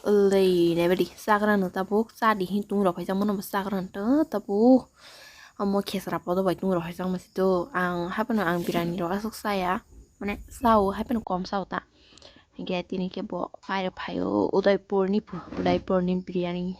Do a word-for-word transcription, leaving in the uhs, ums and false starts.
Lei naibadi chakrano tabuk chadi hin tungrok phaijak mano bo chakrano to tabuk. Omo khesra podo bai tungrok phaijak masi to ang haphano ang birani rok aswk chaya, mane chao haphano kom chao ta. Hinkhe tini khe bo phai rok phaio Udaipurni phu-, Udaipurni biriyani.